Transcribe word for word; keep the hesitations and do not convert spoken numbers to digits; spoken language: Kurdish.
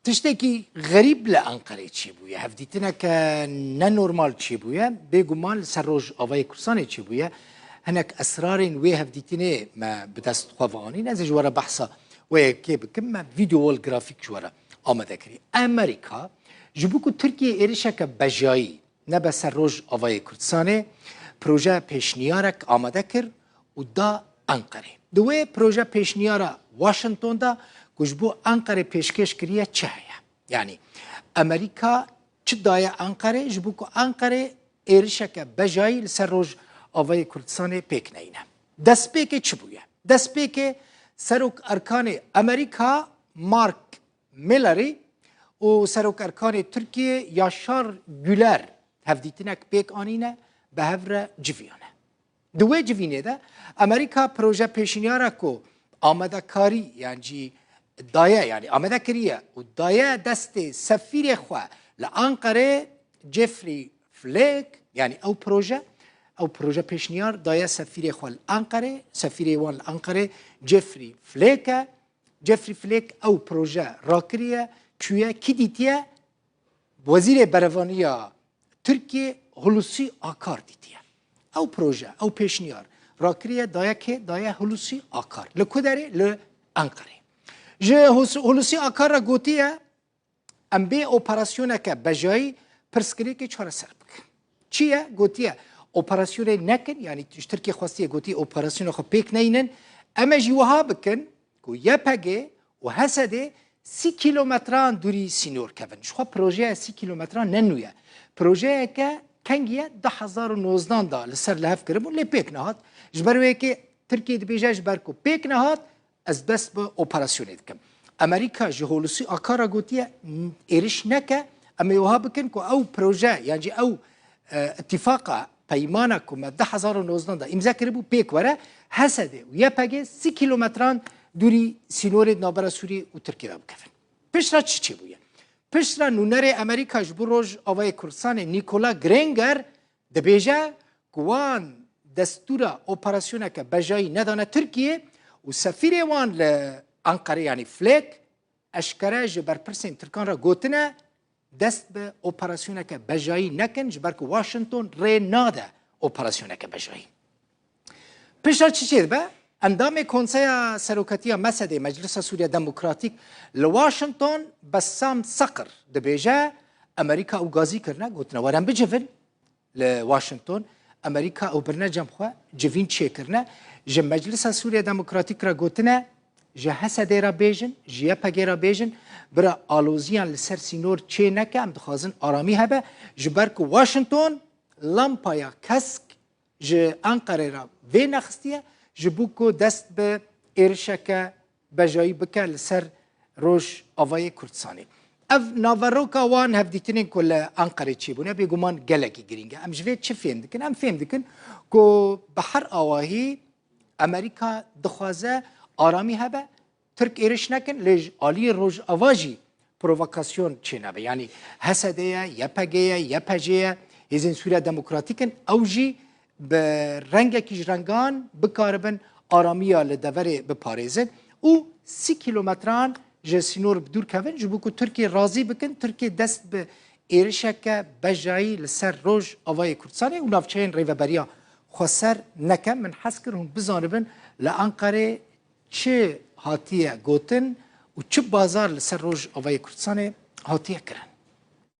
Tiştekî xerîb li Enqerê çêbûye. Hevdîtineke nenormal çêbûye. Bêguman li ser Rojavayê Kurdistanê çêbûye. Hinek esrarên wê hevdîtinê me bi dest xwe ve anîne. Ez ê ji we re behsa wê yekê bikim. Me vîdeo û grafîk ji we re amade kirî. Amerîka ji bo ku Tirkiye êrişeke bejayî nebe ser Rojavayê Kurdistanê, proje pêşniyarek amade kir û da Enqerê. Di wê proje pêşniyara Washington de ku ji bo Enqerê pêşkêş kiriye çi heye? Yanî Amerîka çi daye Enqerê ji bo ku Enqerê êrişeke bejayî li ser Rojavayê Kurdistanê pêk neyne? Destpêkê çi bûye? Destpêkê Serok Erkanê Amerîka Mark Millerî û Serok Erkanê Tirkiyê Yaşar Güler hevdîtinek pêk anîne, bi hev re civiyane. Di wê civînê de Amerîka proje pêşniyara ku amadekarî yan jî daye, yanî amade kiriye û daye destê sefîrê xwe li Enqerê Jeffrey Flake, yanî ew proje, ew proje pêşniyar daye sefîrê xwe li Enqerê, sefîrê wan li Enqerê Jeffrey Flake e. Jeffrey Flake ew proje rakiriye, çûye, kî dîtiye? Wezîrê Berevaniya Tirkiyê Hulusi Akar dîtiye. Ew proje, ew pêşniyar rakiriye, daye kê? Daye Hulusi Akar. Li ku derê? Li Enqerê. Ji Hus-, Hulusi Akar re gotiye, em bê operasyoneke bejayî pirsgirêkê çareser bikin. Çi ye? Gotiye, operasyonê nekin, yanî ji Tirkiyê xwestiye, gotiye, operasyona xwe pêk neynin. Em ê jî wiha bikin ku Y P G û H S D sî kîlometran dûrî sînor kevin. Ji xwe projeya sî kîlometran ne nû ye. Projeyeke kengî ye, du hezar û nozdan da li ser li hev kiribûn, lê pêk nehat. Ji ber wê yekê Tirkiye dibêje, ji ber ku pêk nehat, ez dest bi operasyonê dikim. Amerîka ji Hulusi Akar re gotiye, êriş neke, em ê wiha bikin ku ew proje, yan jî ew, e, îtîfaqa, peymana ku me du hezar û nozdan de îmze kiribû pêk were, H S D û Y P G sî kîlometran dûrî sînorê di navbera Sûriyê û Tirkiyê de bikevin. Piştre çi çêbûye? Piştre nûnerê Amerîka ji bo Rojavayê Kurdistanê Nikola Gringer dibêje ku wan destûra operasyoneke bejayî nedane Tirkiyê û sefîrê wan li Enqerê, yanî Flake, eşkere ji berpirsên Tirkan re gotine, dest bi operasyoneke bejayî nekin, ji ber ku Washington rê nade operasyoneke bejayî. Pişta çi çêdibe? Endamê Konseya Serokatiya M S D'ê, Meclisa Sûriya Demokratîk, li Washington, Bessam Sekir, dibêje, Amerîka ew gazî kirine, gotine, werin bicivin li Washington. Amerîka ew birine cem xwe, civîn çêkirine. Ji Meclisa Sûriya Demokratîk re gotine, ji H S D re bêjin, ji Y P G re bêjin, bira aloziyan li ser sînor çê neke, em dixwazin aramî hebe, ji ber ku Washington lampaya kesk ji Enqerê re vê nexistiye, ji bo ku dest bi êrişeke bejayî bike li ser Rojavayê Kurdistanê. Ev naveroka wan hevdîtinên ku li Enqerê çêbûne, bêguman gelekî girîng e. Em ji vê çi fêm dikin? Em fêm dikin ku bi her awahî Amerîka dixwaze aramî hebe, Tirk êriş nekin, lê ji aliyê Rojava jî provokasyon çênebe. Yanî H S D ye, Y P G ye, Y P J ye, Hêzên Sûriya Demokratîk in, ew jî bi rengekî ji rengan bikaribin aramiya li deverê biparêzin û sî kîlometran ji sînor bi dûr kevin, ji bo ku Tirkiye razî bikin, Tirkiye dest bi êrişeke bejayî li ser Rojavayê Kurdistanê û navçeyên Rêveberiya Xweser neke. Min hez kir hûn bizanibin li Enqerê çi hatiye gotin û çi bazar li ser Rojavayê Kurdistanê hatiye kirin.